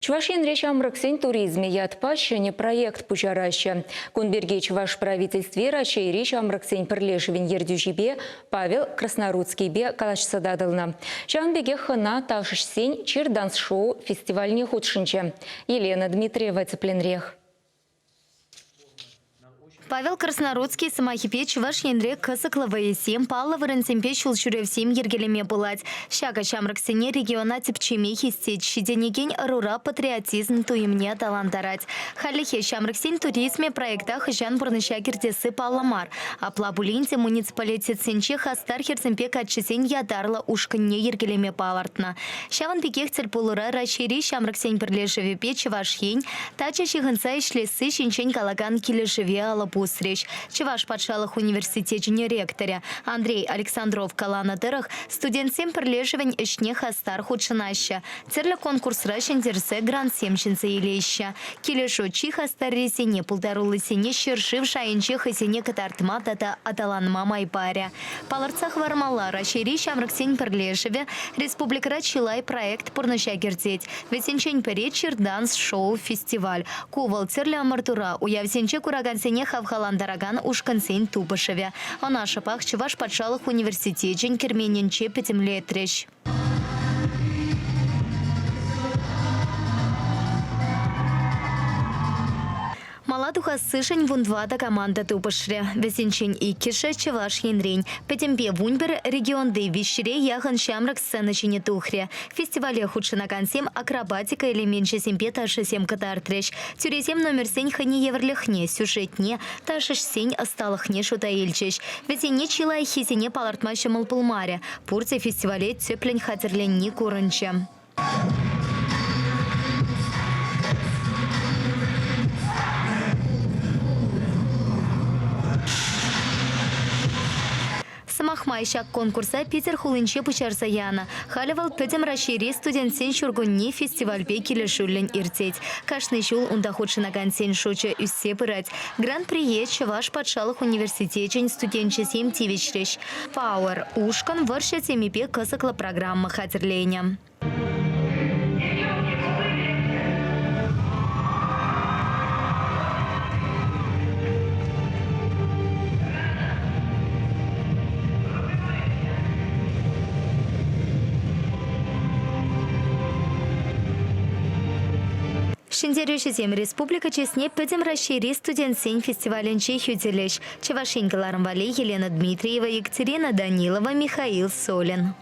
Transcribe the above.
Чӑваш Енре ҫамрӑксен туризмӗ ятпа ҫӗнӗ проект пуҫараҫҫӗ. Кун пирки Чӑваш Правительстви Раҫҫейри ҫамрӑксен пӗрлешӗвӗн ертӳҫипе Павел Красноруцкийпе калаҫса татӑлнӑ. Ҫавӑн пекех хӑна ташӑҫсен Чир-данс-шоу фестивальне хутшӑнчӗ. Елена Дмитриева тӗплӗнрех. Павел Красноруцкий сӑмахӗпе Чӑваш Енре кӑсӑклӑ вӑйӑсем, паллӑ вырӑнсемпе ҫулҫӳревсем йӗркелеме пулать. Ҫакӑ ҫамрӑксене региона тӗпчеме хистет, ҫитӗнекен ӑрура патриотизм туйӑмне аталантарать. Хальлӗхе ҫамрӑксен туризмӗ проекта хӑҫан пурнӑҫа кӗртесси паллӑ мар. Апла пулин те муниципалитетсенче хастар хӗрсемпе каччӑсен ятарлӑ ушкӑнне йӗркелеме палӑртнӑ. Ҫавӑн пекех тӗлпулура Раҫҫейри ҫамрӑксен пӗрлешӗвӗпе Чӑваш Ен тачӑ ҫыхӑнса ӗҫлесси ҫинчен калакан килӗшӗве алӑ пусрӗҫ. Чӑваш патшалӑх университечӗн ректорӗ Андрей Александров каланӑ тӑрӑх, студентсем пӗрлешӗвӗн ӗҫне хастар хутшӑнаҫҫӗ, тӗрлӗ конкурсра ҫӗнтерсе грантсем ҫӗнсе илеҫҫӗ. Килӗшӳ чи хастаррисене, пултаруллисене ҫӗршыв шайӗнче хӑйсене кӑтартма тата аталанма май парӗ. Палӑртса хӑвармалла, Раҫҫейри ҫамрӑксен пӗрлешӗвӗ республикӑра чылай проект пурнӑҫа кӗртет. Вӗсенчен пӗри «Чирданс шоу» фестиваль. Ку вӑл тӗрлӗ ӑмӑртура, уявсенче куракансене хавхалантаракан ушкӑнсен тупӑшӑвӗ. Ӑна шӑпах Чӑваш патшалӑх университечӗн керменӗнче пӗтӗмлетрӗҫ. Мала тухассишӗн вунтӑватӑ команда тупӑшрӗ. Вӗсенчен иккӗшӗ Чӑваш Енрен. Пӗтӗмпе вунпӗр регионти виҫҫӗре яхӑн ҫамрӑк сцена ҫине тухрӗ. Фестивале хутшӑнакансем акробатика элеменчӗсемпе ташӑсем кӑтартрӗҫ. Тӳресем номерсен хӑйне евӗрлӗхне, сюжетне, ташӑҫсен ӑсталӑхне шута илчӗҫ. Вӗсене чи лайӑххисене палӑртма ҫӑмӑл пулмарӗ. Пурте фестивале тӗплӗн хатӗрленни курӑнчӗ. Сӑмах май, ҫак конкурса Питӗр хулинче пуҫарса янӑ. Халӗ вӑл Пӗтӗм Раҫҫейри студентсен ҫуркунни фестивальпе килӗшӳллӗн иртет. Кашни ҫул унта хутшӑнакансен шучӗ ӳссе пырать. Гран-прие Чӑваш патшалӑх университечӗн студенчӗсем тивӗҫрӗҫ. Power ушкӑн вӑрҫӑ темипе кӑсӑклӑ программа хатӗрленӗ. Ҫӗнтерӳҫӗсем республика чысне Пӗтӗм Раҫҫейри студентсен фестивалӗнче хӳтӗлӗҫ. Чӑваш Ен кӑларӑм валли Елена Дмитриева, Екатерина Данилова, Михаил Солин.